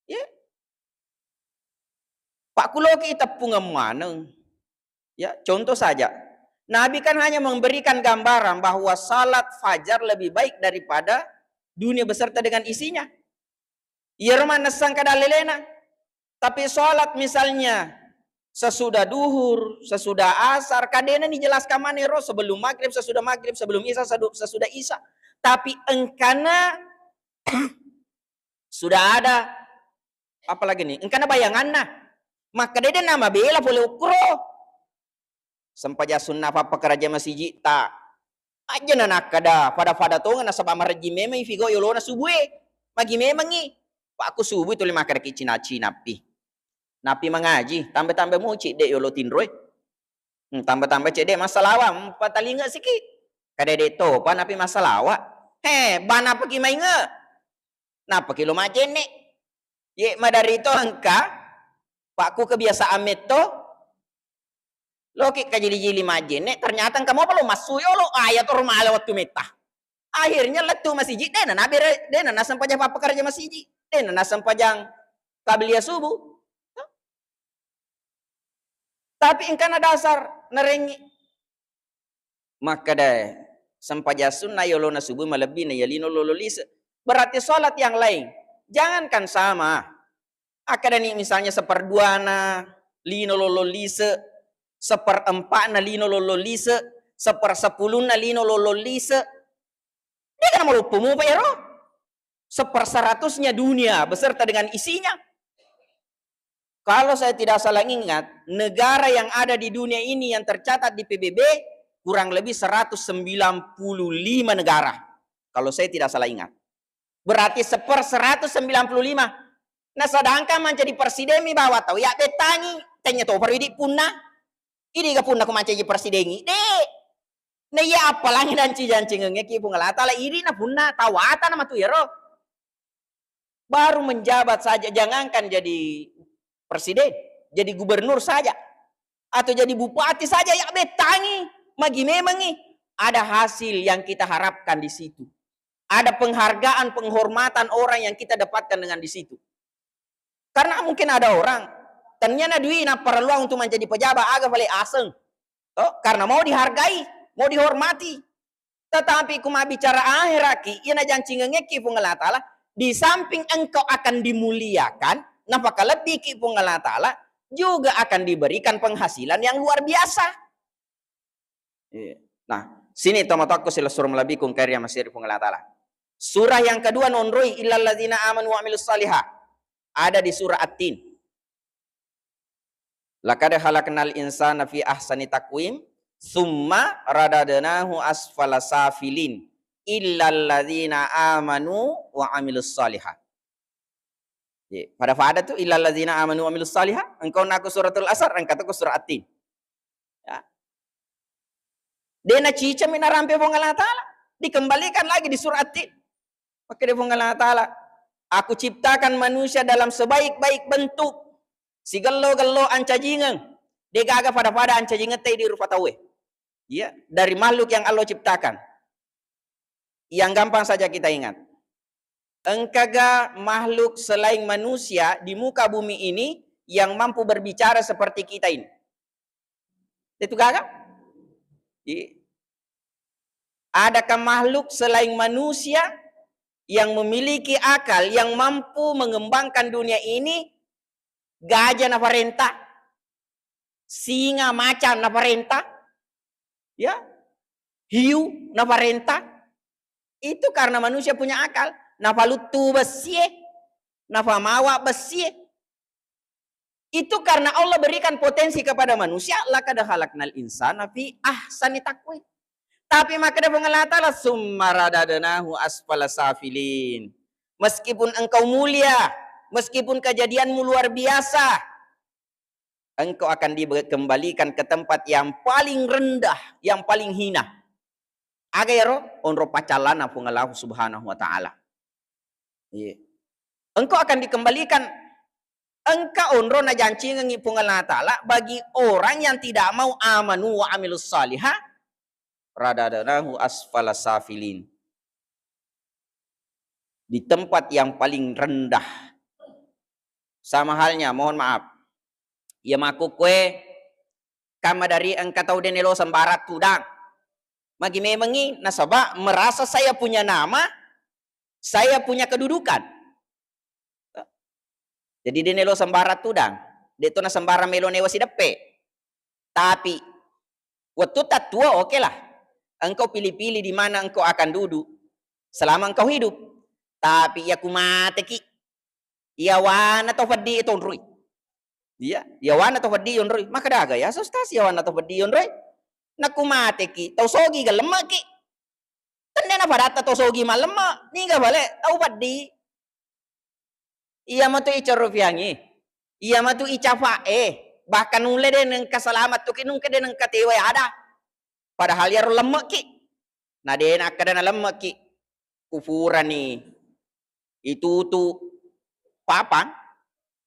Ya. Pakkuloki teppungeng maneng. Ya, contoh saja. Nabi kan hanya memberikan gambaran bahwa salat fajar lebih baik daripada dunia beserta dengan isinya. Iyaro mannessang kada lelena. Tapi salat misalnya sesudah duhur, sesudah asar, kadena ni jelaskan mana ro sebelum maghrib, sesudah maghrib, sebelum isya, sedu-, sesudah isya. Tapi engkana sudah ada, apalagi nih, engkana bayanganna. Makkeda de namabela pole ukkuro. Sempajang sunna pappakaraja masiji'ta. Ajjana nakkeda, pada-pada tongeng nasaba marejji memeng figo yolona subue. Magi memengi. Pakku subui tuli makkedaki cina-cina pi. Napi mangaji, tambah-tambah muci de yolo tinroe. Hmm, tambah-tambah cedde massalawa, hmm, patalinga siki. Kada de topa napi massalawa. He, bana paki mainge. Napaki lo majenne. Ye madari to engka, pakku kebiasaan metto. Loki kajili-jili majenne, ternyata engka mopa lo massu yolo, aya to rumale wettu metta. Akhirnya lettu masiji, dena nabere, dena nasempajang pappakaraja masiji, dena nasempajang qabliyah subuh. Tapi engkana dasar narengi. Makkedae, sempajang sunna yolona subuh malebbi na yalino lolo lise. Berarti salat yang lain. Jangankan sama. Akkadani misalnya seperduana lino lolo lise, seperempatna lino lolo lise, sepersepulunna lino lolo lise. Dega namaloppo mupa ero. Seperseratusnya dunia beserta dengan isinya. Kalau saya tidak salah ingat, negara yang ada di dunia ini yang tercatat di P B B kurang lebih seratus sembilan puluh lima negara. Kalau saya tidak salah ingat. Berarti seper seratus sembilan puluh lima. Nah, sedangkan mancaji presiden mi bawa tau ya bettangi, tanya to perwidi punna. Idi ga punna ku mancaji presidengi? De. Na iya appalangi danci-jancingengngeki Puang Allah Ta'ala, idi na punna tawatana matu iyaro. Baru menjabat saja, jangankan jadi presiden, jadi gubernur saja, atau jadi bupati saja, ya bettangi, magi memengi, ada hasil yang kita harapkan di situ. Ada penghargaan, penghormatan orang yang kita dapatkan dengan di situ. Karena mungkin ada orang, tania na dui napparelluang untuk menjadi pejabat, aga pale aseng. Toh, karena mau dihargai, mau dihormati. Tetapi ku mabbicara akhiratki, iya najancingengekki Puang Allah Ta'ala, di samping engkau akan dimuliakan, napakalebbiki Puang Allah Ta'ala, juga akan diberikan penghasilan yang luar biasa. Iya. Nah, sini tomatoakku silessureng malebbiku engkae ri amasiri Puang Allah Ta'ala. Surah yang kedua nonroi, illalladzina amanu wa amilus salihah. Ada di surah At-Tin. Laqad khalaqnal insana fi ahsani taqwim, tsumma radadnahu asfala safilin, illalladzina amanu wa amilus salihah. Ye, pada-pada tu, illalladzina amanu wa amilus salihah, engkau naku suratul Asr, engka tu ku surah At-Tin. Ya. De nacicami narampe Puang Allah Ta'ala, dikembalikan lagi di surah At-Tin. Makkeda Puang Allah Ta'ala, "Aku ciptakan manusia dalam sebaik-baik bentuk, sigello-gello ancajingeng, degaga pada-pada ancajingeng tei di rupa tauwe." Iya, dari makhluk yang Allah ciptakan. Yang gampang saja kita ingat. Engkaga makhluk selain manusia di muka bumi ini yang mampu berbicara seperti kita ini? Itu gaga? Iya. Adakah makhluk selain manusia yang memiliki akal, yang mampu mengembangkan dunia ini? Gaja naparenta, singa, macan naparenta, ya, hiu naparenta. Itu karena manusia punya akal. Nafaluttu bessie, nafamawa bessie. Itu karena Allah berikan potensi kepada manusia, "Laqad khalaqnal insana fi ahsani taqwim." Tapi makkeda Puang Allah Ta'ala, "Summa radadnahu asfala safilin." Meskipun engkau mulia, meskipun kejadianmu luar biasa, engkau akan dikembalikan ke tempat yang paling rendah, yang paling hina. Aga ero? Onro paccallana Puang Allah Subhanahu wa Ta'ala. Iya. Engkau akan dikembalikan. Engka onro najancingengi Puang Allah Ta'ala bagi orang yang tidak mau amanu wa amilus salihah, radadnahu asfala safilin. Di tempat yang paling rendah. Sama halnya, mohon maaf. Iya makkukue, kamma dari engka tau dene lo sembarang tudang. Magi memengi, nasaba merasa saya punya nama, saya punya kedudukan. Jadi dene lo sembarang tudang, de to na sembarang melo newa sideppe. Tapi wettu tattua, oke lah. Engkau pilih-pilih di mana engkau akan duduk selama engkau hidup. Tapi iya ku mateki, yawana to peddi tonroi. Iya, yawana to peddi yonroi. Makkeda aga ya, Ustaz, yawana to peddi yonroi? Naku mateki, tau sogi ga lemmeki. Tennia napadatta to sogi mallemme, niga bale tau peddi. Iya matu icarufiangi, iya matu icafa'e, bahkan nulle de nengka selamat tuki nungke de nengka tewa ada. Padahal iyaro lemmeki. Na de nakkeda na lemmeki. Kufurani itutu papang,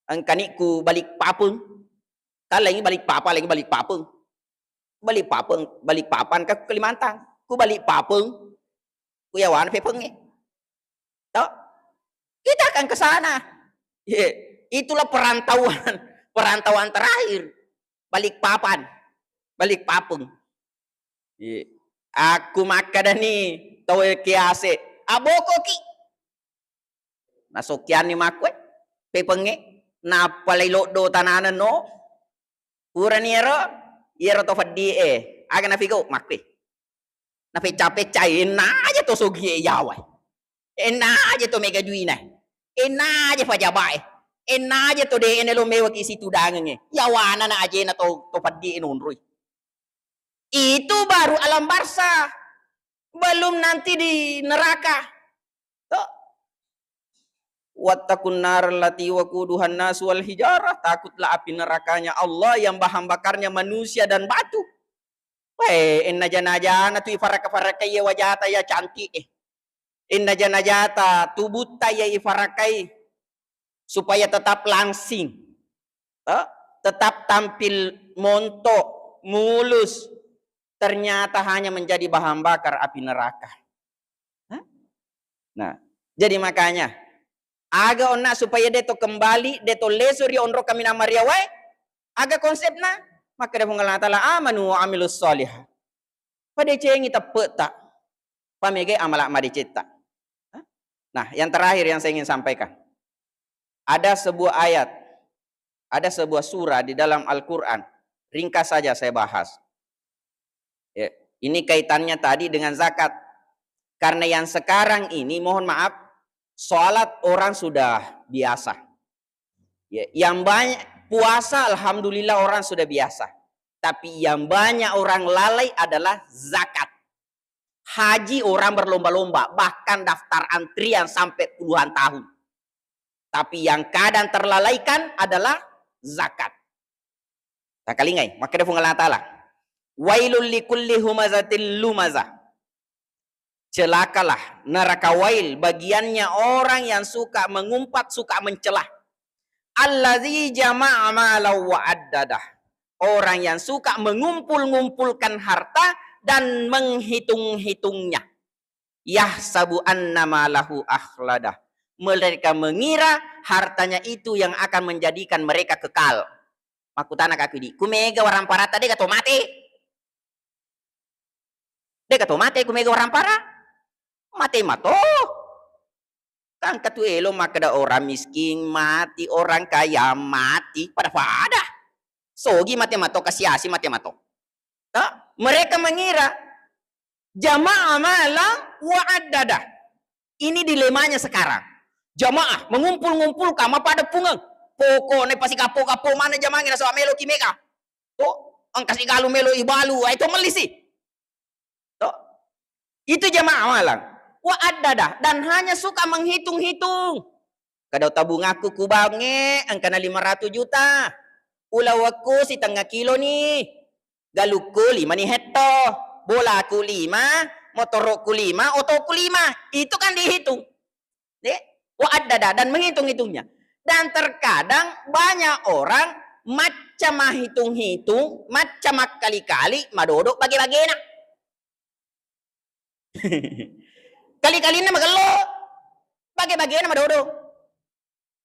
engkani ku balik papeng. Kan laingi balik papang, laingi balik papeng. Balik papeng, balik papan ka ku Kalimantan. Ku balik papeng, ku yawana pepengnge. Toh? Kita akan ke sana. Ye, itulah perantauan, perantauan terakhir. Balik papan, balik papeng. Ye. Aku makkadani tau kiase, abokoki. Nasokkianni makkue, pepengnge, nappa lai loddo tananenno. Purani ero, iyaro to peddi e, aga napigau makkue. Napecca-peccai, enna aja to sogie yawae. Enna aja to mega duina. Enna aja pajabae. Enna aja to de ene lo mewaki situdangengnge. Yawana na ajena to, to peddi e nonroi. Itu baru alam barzah. Belum nanti di neraka. Toh. Wattaqun nar allati waquduhan nas wal hijarah. Takutlah api nerakanya Allah yang bahan bakarnya manusia dan batu. Weh, enna jana-jana tu ifaraka-faraka iya wajata ya cantik eh. Enna jana-jata tubutta iya ifarakai supaya tetap langsing. Toh? Tetap tampil montok, mulus. Ternyata hanya menjadi bahan bakar api neraka. Hah? Nah, jadi makanya, aga onna supaya de to kembali, de to leso ri onro kaminang mariawae, aga konsepna? Makkeda Puang Allah Ta'ala, "Amanu wa amilus salihah." Padecengi teppe'ta, pamegai amala madecetta. Hah? Nah, yang terakhir yang saya ingin sampaikan. Ada sebuah ayat, ada sebuah surah di dalam Al-Quran. Ringkas saja saya bahas. Ya, ini kaitannya tadi dengan zakat. Karena yang sekarang ini, mohon maaf, sholat orang sudah biasa. Ya, yang banyak puasa, alhamdulillah, orang sudah biasa. Tapi yang banyak orang lalai adalah zakat. Haji orang berlomba-lomba, bahkan daftar antrian sampai puluhan tahun. Tapi yang kadang terlalaikan adalah zakat. Takalingai, makkeda Puang Allah Ta'ala, "Wailul likulli humazatil lumazah." Celakalah, neraka wail bagiannya orang yang suka mengumpat, suka mencela. "Allazi jama'a malan wa addadah." Orang yang suka mengumpul-ngumpulkan harta dan menghitung-hitungnya. "Yahsabu anna malahu akhladah." Mereka mengira hartanya itu yang akan menjadikan mereka kekal. Makkutana ka ku idi, ku mega waramparatta de gato mate. De gato mate ku mega warampara. Mate mato. Kan katu elo makkeda orang miskin mati, orang kaya mati, pada-pada. Sogi mate mato, kasiasi mate mato. Toh? Mereka mengira Jamaah malang wa addada. Ini dilemanya sekarang. Jamaah mengumpul-ngumpulkan, mapaddeppungeng. Pokoknya pasti kappo-kappo mana jamaah nasaba melo ki mega. To, engka sigalu melo ibalu, ai to melli si. To. Itu jamaah malang. Wa addada, dan hanya suka menghitung-hitung. Kada tabungakku ku bank e, engkana lima ratus juta. Ulawekku sitengnga kilo ni. Galukku lima ni hetto. Bolaku lima, motorokku lima, otoku lima. Itu kan dihitung. Deh, wa addada dan menghitung-hitungnya. Dan terkadang banyak orang macca mahitung-hitung, macca makkali-kali, madodo bage-bagena. Kali-kalinna magello, bage-bagena madodo.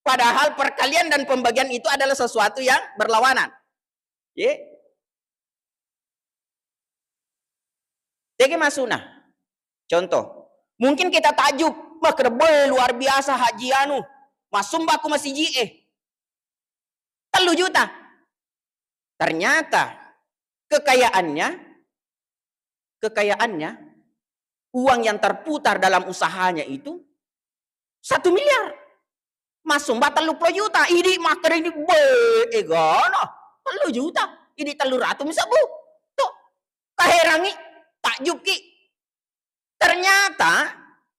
Padahal perkalian dan pembagian itu adalah sesuatu yang berlawanan. Ye. Tege masuna. Contoh, mungkin kita takjub, "Wah, kena boy, luar biasa haji anu, masumba ku masiji e." Tellu juta. Ternyata kekayaannya, kekayaannya, uang yang terputar dalam usahanya itu satu miliar. Masumba tellu pulo juta, idi makkeda ini, be, egana, tellu juta, idi tellu ratu misebbu. Tuh, kaherangi, takjubki. Ternyata,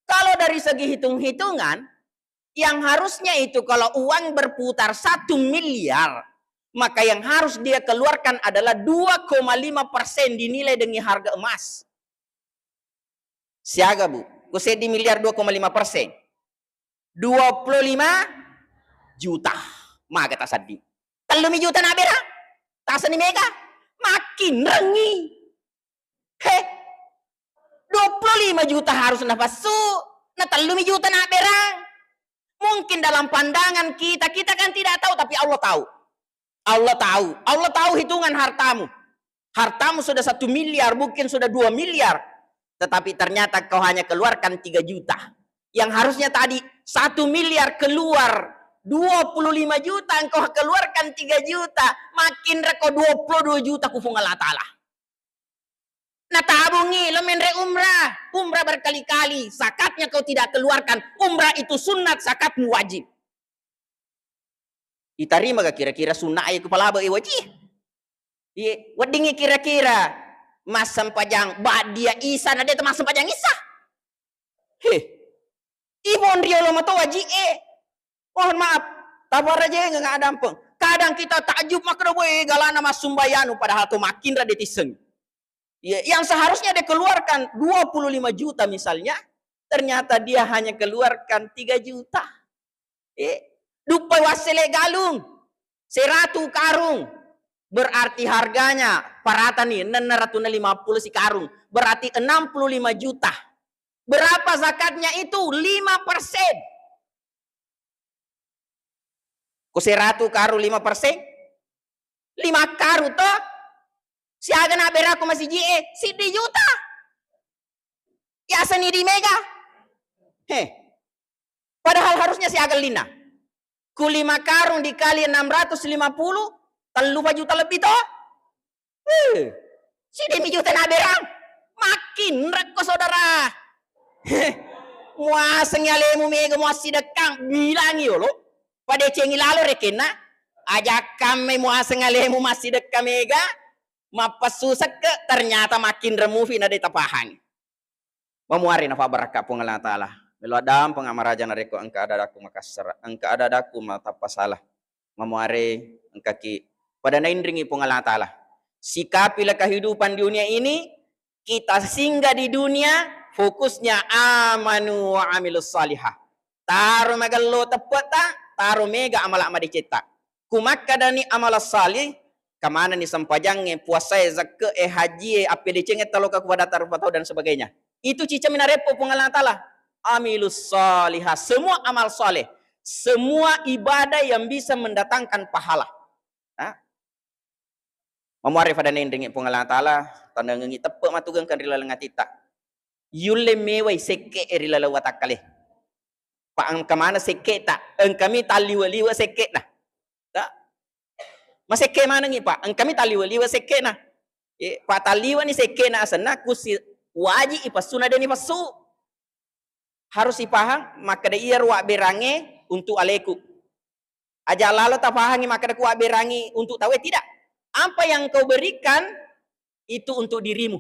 kalau dari segi hitung-hitungan, yang harusnya itu kalau uang berputar satu miliar, maka yang harus dia keluarkan adalah dua koma lima persen dinilai dengan harga emas. Siaga, Bu? Ku seddi miliar dua koma lima persen. Dua puluh lima juta. Maga tasedding. Tellumi juta nabera. Taseni mega. Makin rengi. He. Dua puluh lima juta harus nafassu. Na tellumi juta nabera. Mungkin dalam pandangan kita, kita kan tidak tahu, tapi Allah tahu. Allah tahu. Allah tahu hitungan hartamu. Hartamu sudah satu miliar, mungkin sudah dua miliar. Tetapi ternyata kau hanya keluarkan tiga juta. Yang harusnya tadi satu miliar keluar dua puluh lima juta, engkau keluarkan tiga juta. Makin reko dua puluh dua juta ku Puang Allah Ta'ala. Natabungi, lo menre umrah. Umrah berkali-kali. Zakatnya kau tidak keluarkan. Umrah itu sunat, zakatmu wajib. Itarima ga kira-kira sunna e ku palaba e waji? Iye, weddingngi kira-kira massempajang baddia isa na de' to massempajang isa. He. Imonrio lo mato waji e. Mohon maaf, tabarajengeng adampeng. Kadang kita takjub makkeda, "Boe, galana massumbayanu," padahal to makinra de' tisseng. Ya, yang seharusnya dia keluarkan dua puluh lima juta misalnya, ternyata dia hanya keluarkan tiga juta. Eh, duppa wassele galung, seratu karung, berarti harganya parata nih, enam ratus lima puluh si karung, berarti enam puluh lima juta. Berapa zakatnya itu? Lima persen. Ko seratu karung lima persen? Lima karung to? Siaga na beraku masiji e? Siddi juta. Yaseng idi mega. He. Padahal harusnya siaga lina. Ku lima karung dikali enam ratus lima puluh, tellu pa juta lebih to? Eh, siddi mi juta naberang. Makin rekko, saudara. Heh, muaseng alemu mega muassidekkang, bilangi yolo. Padecengi lalo rekenna. Ajakkamme muaseng alemu massidekka mega, mappessu sekke, ternyata makin remufi na de' tapahangi. Mamuare nafabarakka Puang Allah Ta'ala. Melo adampeng amaraja narekko engka ada-adaku makassara, engka ada-adaku matappa salah. Mamuare engkaki pada nainringi Puang Allah Ta'ala. Sikapilah kehidupan dunia ini, kita singgah di dunia, fokusnya amanu wa amilus salihah. Taro magello teppetta, taro mega amala madecetta. Kumakkadani amala salih, kamanani sempajangnge, puasae, zakke'e, hajjie, appedecengnge taloka ku padatta rupa tau dan sebagainya. Itu cicami nareppo Puang Allah Ta'ala. Amilus salihah, semua amal saleh, semua ibadah yang bisa mendatangkan pahala. Ha? Mamuare pada nainringi Puang Allah Ta'ala, tanengengi teppe matugengkang ri laleng atitta. Yulle mewai sekke e ri laleng watakkale. Pa engka maneng sekke ta, engkami talliwe-liwe sekke na. Ta? Masekke manengi, Pak, engkami talliwe-liwe sekke na. E, pa talliwe ni sekke na asenna kusi Wajib ipessu na de' nipessu. Harus ipahang makkeda iyaro wabberangnge untuk aleku. Aja lalo tapahangi makkeda ku wabberangngi untuk tauwe, tidak. Apa yang kau berikan itu untuk dirimu.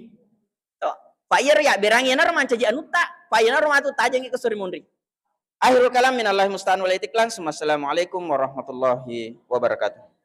To. Fa iyaro yabberangngi iyanaro mancaji anutta, fa iyanaro matu tajengngi ko suri munri. Akhirul kalam, minallahi musta'an wal itiq, langsung. Assalamualaikum warahmatullahi wabarakatuh.